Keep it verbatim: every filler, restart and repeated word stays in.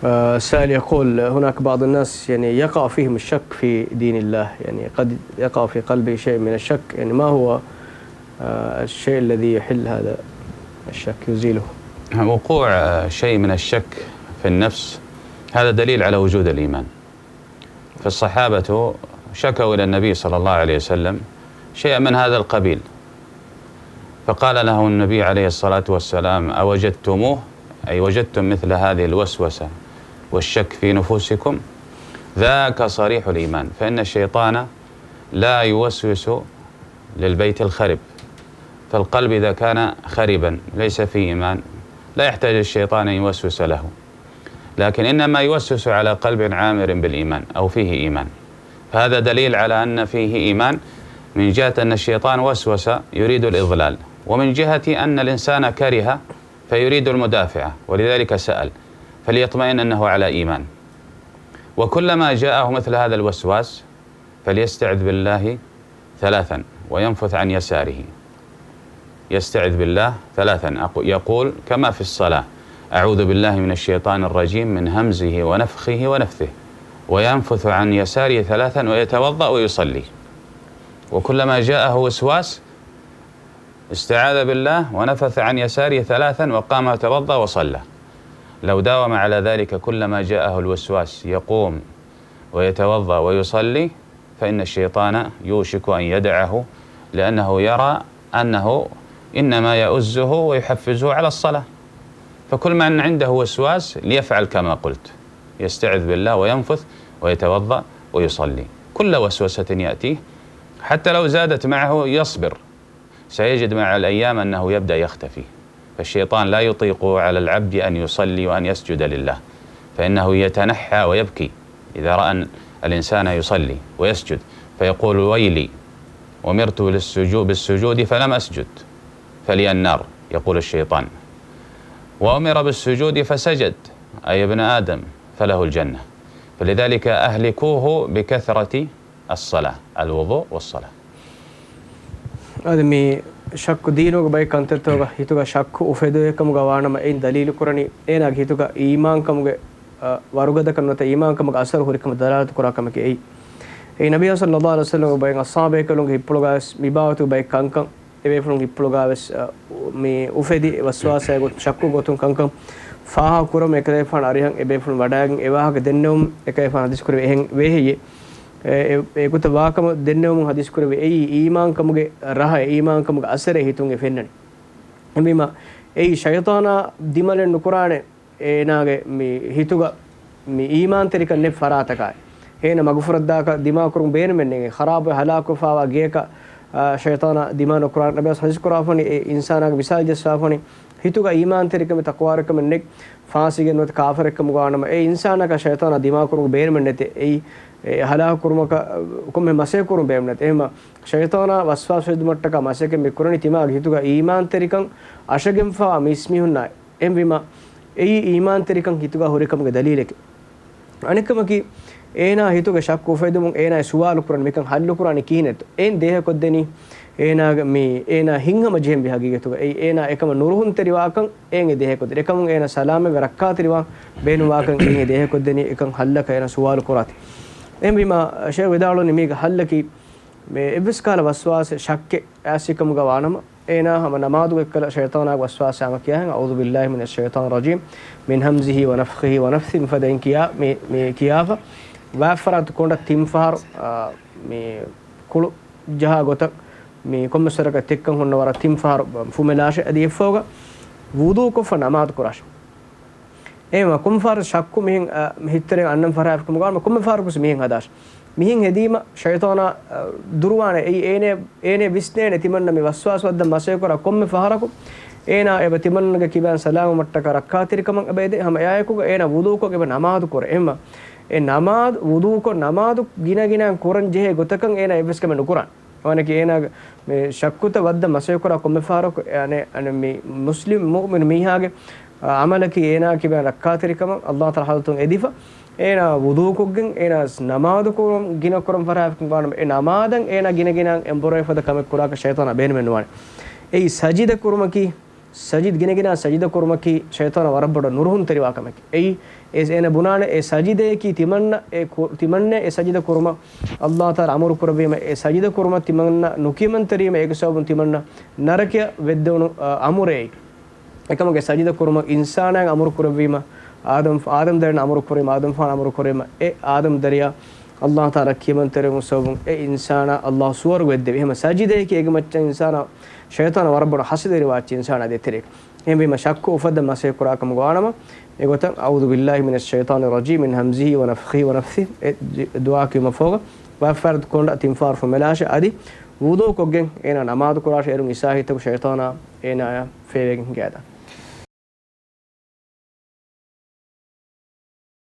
آه، السائل يقول: هناك بعض الناس، يعني، يقع فيهم الشك في دين الله، يعني، قد يقع في قلبه شيء من الشك، يعني، ما هو، آه، الشيء الذي يحل هذا الشك، يزيله؟ وقوع، آه، شيء من الشك في النفس، هذا دليل على وجود الإيمان. فالصحابة شكوا إلى النبي صلى الله عليه وسلم شيئا من هذا القبيل، فقال لهم النبي عليه الصلاة والسلام: "أوجدتموه؟" أي وجدتم مثل هذه الوسوسة والشك في نفوسكم؟ ذاك صريح الإيمان، فإن الشيطان لا يوسوس للبيت الخرب، فالقلب إذا كان خربا ليس فيه إيمان لا يحتاج الشيطان أن يوسوس له، لكن إنما يوسوس على قلب عامر بالإيمان أو فيه إيمان، فهذا دليل على أن فيه إيمان، من جهة أن الشيطان وسوس يريد الإضلال، ومن جهة أن الإنسان كره فيريد المدافعة، ولذلك سأل فليطمئن أنه على إيمان. وكلما جاءه مثل هذا الوسواس فليستعذ بالله ثلاثا وينفث عن يساره. يستعذ بالله ثلاثا، أقو-، يقول كما في الصلاة: "أعوذ بالله من الشيطان الرجيم، من همزه ونفخه ونفثه"، وينفث عن يساره ثلاثا ويتوضأ ويصلي. وكلما جاءه وسواس استعاذ بالله ونفث عن يساره ثلاثا وقام وتوضأ وصلى. لو داوم على ذلك كلما جاءه الوسواس يقوم ويتوضأ ويصلي، فإن الشيطان يوشك أن يدعه، لأنه يرى أنه إنما يؤزه ويحفزه على الصلاة. فكل من عنده وسواس ليفعل كما قلت، يستعذ بالله وينفث ويتوضأ ويصلي. كل وسوسة يأتيه حتى لو زادت معه يصبر، سيجد مع الأيام أنه يبدأ يختفي، فالشيطان لا يطيق على العبد أن يصلي وأن يسجد لله، فإنه يتنحى ويبكي إذا رأى الإنسان يصلي ويسجد، فيقول: "ويلي، أمرت للسجو-، بالسجود فلم أسجد، فلي النار"، يقول الشيطان، "وأمر بالسجود فسجد، أي ابن آدم، فله الجنة". فلذلك أهلكوه بكثرة الصلاة، الوضوء والصلاة. އަދި މި ޝައްކު ދީނުގެ ބައެއް ކަންތައްތަކުގަ ހިތުގަ ޝައްކު އުފެދުވޭ ކަމުގަ ވާނަމަ، އެއިން ދަލީލު ކުރަނީ އޭނާގެ ހިތުގަ އީމާންކަމުގެ، އަ، ވަރުގަދަކަން ނުވަތަ އީމާންކަމުގެ އަސަރު ހުރިކަމަށް ދަލާލަތު ކުރާ ކަމެކޭ އެއީ. އެއީ ނަބިއްޔާ ޞައްލައްލާހު ޢަލައިހި ވަސައްލަމްގެ ބައެއް އަޞްޙާބުބޭކަލުންގެ ހިތްޕުޅުގަވެސް މި ބާވަތުގެ ބައެއް ކަންކަން އެބޭފުޅުން ހިތްޕުޅުގަވެސް، އަ، މި އުފެދި ވަސްވާސާ ގޮތުން، ޝައްކު ގޮތުން ކަންކަން ފާހަގަ ކުރަމުން އެކަލޭފާނު އަރިހަށް އެބޭފުޅުން ވަޑައިގެން އެ ވާހަކަ ދެންނެވުމުން އެކަލޭފާނު ޙަދީޘް ކުރެވި އެހެން ވޭހެއްޔޭ. އެ، އެ، އެގޮތަށް ވާކަމަށް ދެންނެވުމުން ޙަދީޘް ކުރެވި އެއީ އީމާންކަމުގެ ރަހައެއް، އީމާންކަމުގެ އަސަރެއް ހިތުން އެ ފެންނަނީ. އެހެންވީމަ އެއީ ޝައިޠާނާ ދިމަލެއް ނުކުރާނެ. އޭނާގެ މި ހިތުގަ މި އީމާންތެރިކަން ނެތް ފަރާތަކާއި، އޭނަ މަގުފުރައްދާކަށް ދިމާކުރުން ބޭނުމެއް ނެތް. ޚަރާބު ހަލާކުވެފާވާ ގެޔަކަށް، އާ، ޝައިޠާނާ ދިމާ ނުކުރާނެ. ނަބިއްޔާ ޙަދީޘް ކުރާފަނި އެ އިންސާނާގެ މިސާލު ޖައްސާފަނި ހިތުގަ އީމާންތެރިކަމެއް، ތަޤްވާވެރިކަމެއް ނެތް، ފާސިގެއް ނުވަތަ ކާފަރެއްކަމުގަ ވާނަމަ، އެ އިންސާނަކަށް ޝައިޠާނާ ދިމާކުރުމުގެ ބޭނުމެއް ނެތޭ. އެއީ އެ ހަލާކު ކުރުމަކަށް ކޮންމެ މަސައްކަތް ކުރުމުގެ ބޭނުމެއް ނެތޭ. އެހެންމަ ޝައިޠާނާ ވަސްވާސް ހެދުމަށްޓަކާ މަސައްކަތް މި ކުރަނީ ތިމާގެ ހިތުގަ އީމާންތެރިކަން އަށަގެންފާވާ މީސްމީހުންނާއި. އެހެންވީމަ އެއީ އީމާންތެރިކަން ހިތުގަ ހުރިކަމުގެ ދަލީލެކޭ. އަނެއްކަމަކީ، އޭނާ ހިތުގެ ޝައްކު އުފެދުމުން އޭނާ ސުވާލު ކުރަން މިކަން ޙައްލު ކުރާނީ ކިހިނެއްތޯ؟ އޭން ދޭހަކޮށްދެނީ އޭނާގެ މި، އޭނާ ހިތްހަމަ ޖެހެންވީ ޙަޤީޤަތުގަ. އެއީ އޭނާ އެކަމަށް ނުރުހުންތެރިވާކަން އޭން އެ ދޭހަކޮށްދެނީ. އެކަމުން އޭނާ ސަލާމަތްވެ ރައްކާތެރިވާން ބޭނުންވާކަން އޭން އެ ދޭހަކޮށްދެނީ. އެކަން ޙައްލަކަށް އޭނާ ސުވާލު ކުރާތީ. އެހެންވީމަ، ޝޭޚް ވިދާޅުވަނީ މީގެ ޙައްލަކީ، މި އެއްވެސް ކަހަލަ ވަސްވާސެއް، ޝައްކެއް އައިސްފިކަމުގަ ވާނަމަ، އޭނާ ހަމަ ނަމާދުގެ އެއްކަލަ ޝައިޠާނާގެ ވަސްވާސާ ހަމަ ކިޔާހެން، "أعوذ بالله من الشيطان الرجيم، من همزه ونفخه ونفثه" މިފަދައިން ކިޔާ، މި، މި ކިޔާފަ، ވާތްފަރާތު ކޮނޑަށް ތިން ފަހަރު، އާ، މި ކުޅު ޖަހާ ގޮތަށް، މި ކޮންމެސް ވަރަކަށް ތެއްކަން ހުންނަ ވަރަށް ތިން ފަހަރު ފުމެލާށޭ. އަދި އެއަށްފަހުގަ ވުޟޫކޮށްފަ ނަމާދު ކުރާށޭ. އެހެންވީމަ ކޮންމެ ފަހަރަކު ޝައްކު މިހެން، އަ، ހިތުތެރެއިން އަންނަން ފަރާތްފިކަމުގަ ވާނަމަ، ކޮންމެ ފަހަރަކުވެސް މިހެން ހަދާށޭ. މިހެން ހެދީމަ ޝައިޠާނާ، އަ، ދުރުވާނެ. އެއީ އޭނަ، އޭނަ ވިސްނޭނެ ތިމަންނަ މި ވަސްވާސް ވައްދަން މަސައްކަތް ކުރާ ކޮންމެ ފަހަރަކު އޭނާ އެބަ ތިމަންނަގެ ކިބައިން ސަލާމަތްވުމަށްޓަކާ ރައްކާތެރިކަމަށް އެބަ އެދޭ. ހަމަ އެއާއެކުގަ އޭނާ ވުޟޫކޮށް އެބަ ނަމާދު ކުރޭ. އެހެންވީމަ އެ ނަމާދު، ވުޟޫކޮށް ނަމާދު ގިނަ ގިނައިން ކުރަން ޖެހޭ ގޮތަކަށް އޭނާ އެއްވެސް ކަމެއް ނުކުރާނެ. އެމަ އަނެކީ އޭނާގެ މި ޝައްކުތައް ވައްދަން މަސައްކަތް ކުރާ ކޮންމެ ފަހަރަކު، އަނެއް، އަނެއް މި މުސްލިމް މުއުމިނު މީހާގެ، އަ، ޢަމަލަކީ އޭނާ ކިބައިން ރައްކާތެރިކަމަށް ﷲ ތަޢާލާ ޙަޟްރަތުން އެދިފަ، އޭނާ ވުޟޫކޮށްގެން، އޭނާ ނަމާދު ކުރަން ގިނަ ކުރަން ފަރާތްފިކަމުގަ ވާނަމަ، އެ ނަމާދަށް އޭނާ ގިނަ ގިނައިން އެނބުރޭ ފަދަ ކަމެއް ކުރާކަށް ޝައިޠާނާ ބޭނުމެއް ނުވާނެ. އެއީ ސަޖިދަ ކުރުމަކީ، ސަޖިދް ގިނަގިނަ ސަޖިދަ ކުރުމަކީ ޝައިޠާނަށް ވަރަށް ބޮޑަށް ނުރުހުންތެރިވާ ކަމެކޭ. އެއީ، އެ، އޭނަ ބުނާނެ އެ ސަޖިދަޔަކީ ތިމަންނަ އެ ކު-، ތިމަންނަ އެ ސަޖިދަ ކުރުމަށް ﷲ ތާލާ އަމުރު ކުރެއްވީމަ، އެ ސަޖިދަ ކުރުމަށް ތިމަންނަ ނުކިޔަމަންތެރިވީމަ، އޭގެ ސަބަބުން ތިމަންނަ ނަރަކަޔަށް ވެއްދެވުނު، އަ، އަމުރޭ. އެކަމުގެ ސަޖިދަ ކުރުމަށް އިންސާނާއަށް އަމުރު ކުރެއްވީމަ، އާދަމް، އާދަމް ދަރިން އަމުރު ކުރީމަ، އާދަމް ފާން އަމުރު ކުރީމަ، އެ އާދަމް ދަރިޔާ ﷲ ތާލާ ކިޔަމަންތެރިވުމުގެ ސަބަބުން އެ އިންސާނާ ﷲ ސުވަރުގެ ވެއްދެވި. އެހެމަ ސަޖިދަޔަކީ އޭގެ މައްޗަށް އިންސާނާ ޝައިޠާނަށް ވަރަށް ބޮޑަށް ހަސަދަވެރިވާ އިންސާނާ ދޭތެރޭ. އެހެންވީމަ ޝައްކު އުފައްދަން މަސައްކަތް ކުރާ ކަމަށް ވާނަމަ، އެގޮތަށް، "أعوذ بالله من الشيطان الرجيم، من همزه ونفخه ونفثه" އެ ދު-، ދުޢާ ކިޔުމަށް ފަހުގަ، ވައްފަރަތު ކޮނޑަށް ތިންފާރު ފުމެލާށޭ، އަދި ވުޟޫ ކޮށްގެން އޭނާ ނަމާދު ކުރާށޭ. އޭރުން އިސާހިތަކު ޝައިޠާނާ އޭނާޔާ ފޭވެގެން ހިނގައިދާނެ.